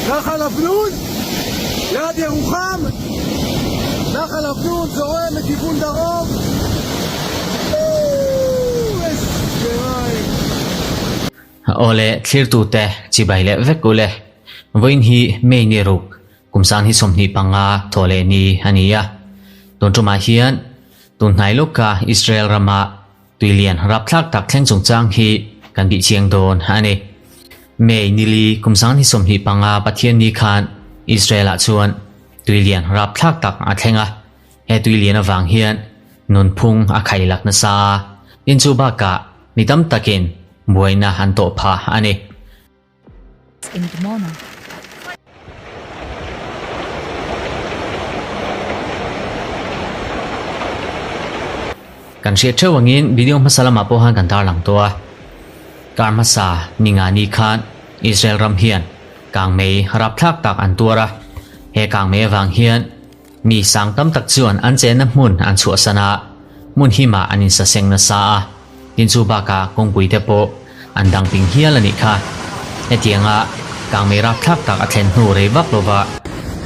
Nachal Avnun, ליד ירוחם, נחל אבנון זורם לכיוון דרום, איזה מים. Awle thlirtute chibai leh vek ule. Vawiin hi May ni ruk kum sang hi 25 thawh leh ni a ni a. Tun tumah hian tun hnai lawka Israel rama Tuilian rapthlak tak thleng chungchang hi kan bih chiang dawn a ni. May nili kum 2025 Pathianni khan Israel-ah chuan tuilian rapthlak tak a thleng a. He tuilian avang hian nunphung a khailak nasa a, tin chu bakah mi tam takin buaina an tawh phah a ni. In Dimona. Kan hriat theuh angin video hmasa lamah pawh khan kan tarlang tawh a. Kar hmasa ninga ni khan Israel ram hian kangmei rapthlak tak an tuar a. He kangmei avang hian mi sang tam tak chuan an chenna hmun an chhuahsan a, hmun himah an insaseng nasa a. Tin chu bakah kawngpui te pawh an dang ping hial a nih kha. Hetianga kangmei rapthlak tak a thlen hnu rei vak lova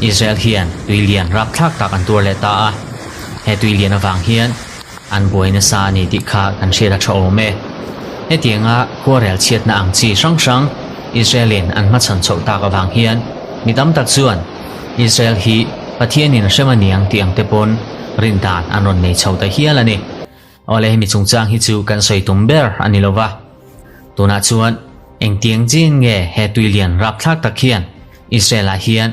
Israel hian tui lian rapthlak tak an tuar leh ta a. He tui lian avang hian an buai nasa a ni tih kha kan hriat a tha awm e. Hetianga khuarel chhiatna ang chi hrang hrang Israel-in an hmachhawn chhoh tak avang hian mi tam tak chuan Israel hi Pathianin hrem a niang tih ang te pawn rindan an rawn nei chho ta hial a ni. Awle hemi chungchang hi chu kan sawi tum ber a ni lova, tunah chuan engtiang chin nge he tuilian rapthlak tak hian Israel ah hian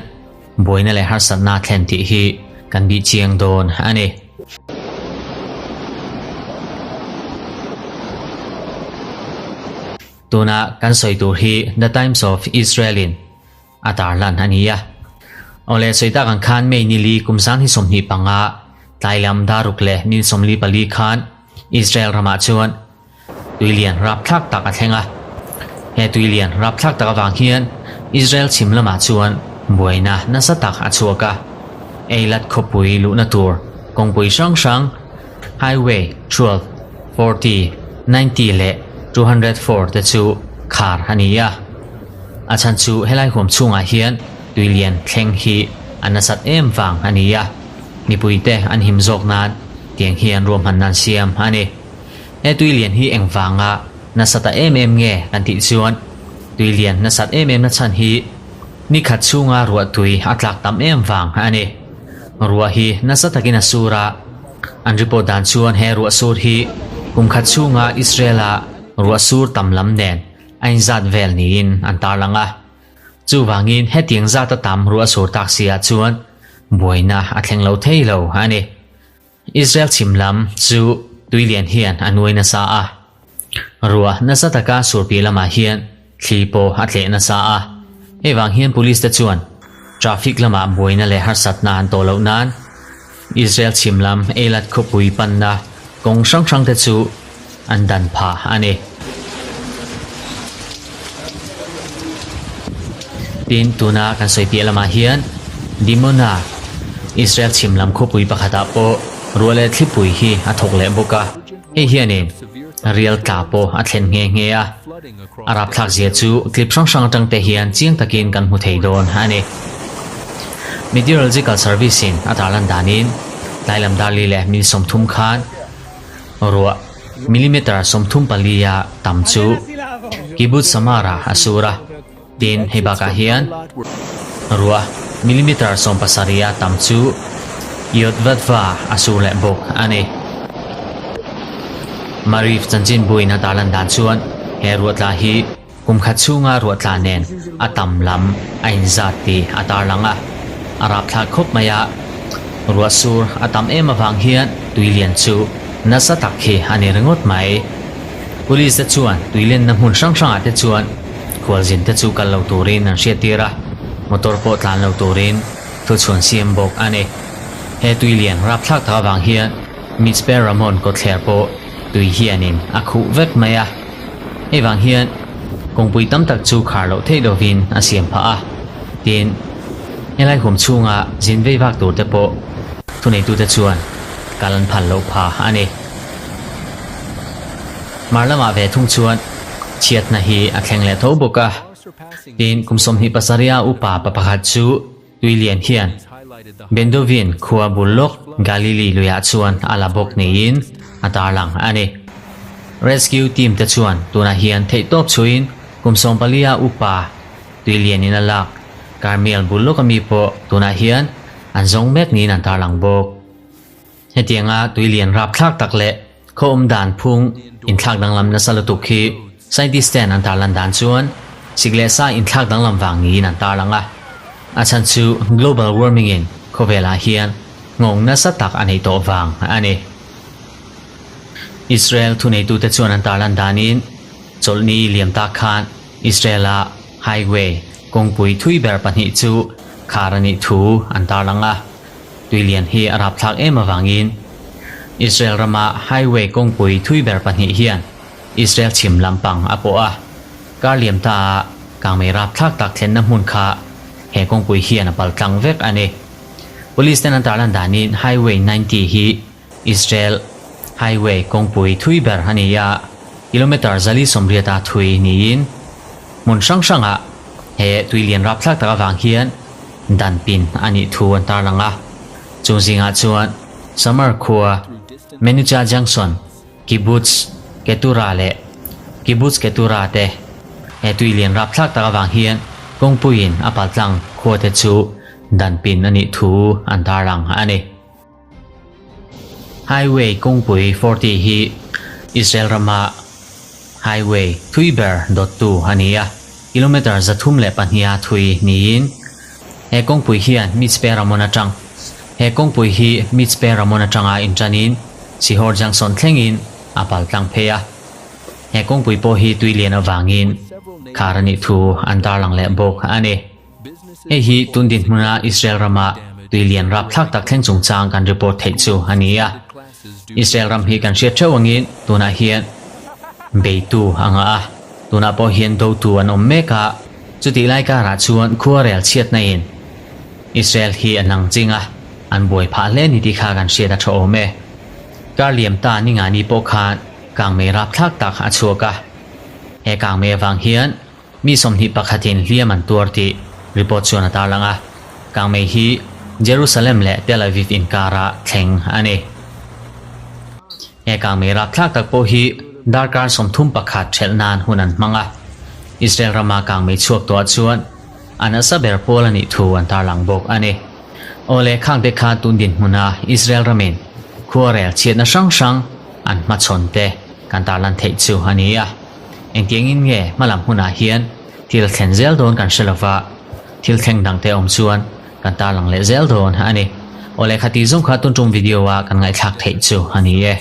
buaina leh harsatna a thlen tih hi kan bih chiang dawn a ni. Tuna kan sawi tur hi The Times of Israel in a tarlan a ni a. Awle sawi tak ang khan May nili kum 2025 tlai lam daruk leh min 44 khan Israel ramah chuan tuilian rapthlak tak a thleng a. He tuilian rapthlak tak avang hian Israel chhim lamah chuan buaina nasa tak a chhuak a. Eilat khawpui luhna tur kawngpui hrang hrang Highway 12, 40, 90 leh 204 te chu khar a ni a. A chhan chu helai huam chhungah hian tuilian thleng hi a nasat em vang a ni a, mipuite an him zawk nan tiang hian ruahmanna an siam a ni. He tuilian hi engvanga nasa ta em em nge kan tih chuan tuilian nasat em em na chhan hi ni khat chhunga ruah tui a tlak tam em vang a ni. Ruah hi nasa takin a sur a, an report dan chuan he ruah sur hi kum khat chhunga Israel-a ruah sur tam lam nen a inzat vel niin an tarlang a. Chuvangin hetiang zata tam ruah sur tak si ah chuan buaina a thleng lo thei lo a ni. Israel chhim lam chu tuilian hian a nuai nasa a. Ruah nasa taka sur piah lamah hian thli pawh a tleh nasa a. Hei vang hian police te chuan traffic lamah buaina leh harsatna an tawh loh nan Israel chhim lam Eilat khawpui panna kawng hrang hrang te chu an dan phah a ni. Tin, tuna kan sawi piah lamah hian Dimona, Israel chhim lam khawpui pakhatah pawh ruah leh thlipui hi a thawk leh bawk a. Hei hianin rial tla pawh a thlen nghe nghe a. A rapthlak zia chu clip hrang hrang atang te hian chiang takin kan hmu thei dawn a ni. Meteorological Service-in a tarlan danin tlai lam darli leh mil 30 khan Ruah millimeter 34 a tam chu Kibbutz Samara a sur a, tin hei bakah hian ruah millimeter 17 a tam chu Yotvatva a sur leh bawk a ni. Maariv chanchinbuin a tarlan dan chuan he ruah tla hi kum khat chhunga ruah tla nen a tam lam a inzat tih a tarlang a, a rapthlak khawp mai a. Ruah sur a tam em avang hian tuilian chu nasa tak khi a ni ringawt mai. Police te chuan tuilenna hmun hrang hrangah te chuan khualzin te chu kal lo turin an hriattir a, motor pawh tlan lo turin thuchhuan siam bawk a ni. He tuilian rapthlak tak avang hian Mitzpe Ramon kawtthler pawh tui hianin a khuh vek mai a. Hei vang hian kawngpui tam tak chu khar loh theih lovin a siam phah a, tin, helai huam chhunga zin vei vak tur te pawh thuneitute chuan kal an phal loh pha a ni. Hmar lamah ve thung chuan chhiatna hi a thleng leh tho bawk a. Tin, kum 27 a upa pa pakhat chu tui lian hian Bendovin khua bul lawk Galili luiah chuan a la bawk niin a tarlang a ni. Rescue team te chuan tunah hian theihtawp chhuiin kum 14 a upa tui lianin a lak Carmiel bul lawk ami pawh tunah hian an zawng mek niin an tarlang bawk. Hetianga tui lian rapthlak tak leh khaw awm dan phung inthlak danglam nasa lutuk hi scientist ten an tarlan dan chuan sik leh sa inthlak danglam vang niin an tarlang a. A chhan chu global warming in khawvelah hian nghawng nasa tak a nei tawh vang a ni. Israel thuneitute chuan an tarlan danin chawlhni liam tak khan Israel-a highway kawngpui thui ber pahnih chu khar a nih thu an tarlang a. Tuilian hi a rapthlak em avangin Israel rama highway kawngpui thui ber pahnih hian Israel chhim lampang a pawh a. Kar liam ta a kangmei rapthlak tak thlenna hmun kha he kawngpui hian a pal tlang vek a ni. Police ten an tarlan danin Highway 90 hi Israel highway kawngpui thui ber a ni a, kilometre 480 a thui niin hmun hrang hrangah he tuilian rapthlak tak avang hian dan pin a nih thu an tarlang a. Chung zingah chuan Samar khua Menucha Junction, Kibbutz Ketura leh Kibbutz Ketura te he tuilian rapthlak tak avang hian kawngpuiin a paltlang khua te chu dan pin a nih thu an tarlang a ni. Highway kawngpui 40 hi Israel rama highway thui ber dawttu a ni a, kilometre 302 a thui niin he kawngpui hian Mitzpe Ramon atang he kawngpui hi Mitzpe Ramon atanga intanin Sihor Junction thlengin a paltlang phei a. He kawngpui pawh hi tui lian avangin khar a nih thu an tarlang leh bawk a ni. Hei hi tun dinhmuna Israel rama tui lian rapthlak tak thleng chungchang kan report theih chu a ni a. Israel ram hi kan hriat theuh angin tunah hian beitu a ngah a, tunah pawh hian dotu an awm mek a, chutih lai karah chuan khuarel chhiatna in Israel hi a nang ching a, an buai phah hle ni tih kha kan hriat a tha awm e. Kar liam ta ni ngah ni pawh khan kangmei rapthlak tak a chhuak a, he kangmei avang hian Mi 21 in hliam an tuar tih report chuan a tarlang a, kangmei hi Jerusalem leh Tel Aviv inkara thleng a ni. He kangmei rapthlak tak pawh hi darkar 31 thelh nan hun an hmang a, Israel rama kangmei chhuak tawhah chuan a nasa ber pawl a nih thu an tarlang bawk a ni. Aw le khangte kha tun dinhmuna Israel ramin khuarel chhiatna hrang hrang an hmachhawn te kan tarlan theih chu a ni a. Engtiangin nge hmalam hunah hian thil thlen zel dawn kan hre lova, thil thleng dang te awm chuan kan tarlang leh zel dawn a ni. Aw lehkha tih zawng kha tun tum video a kan ngaihthlak theih chu a ni e.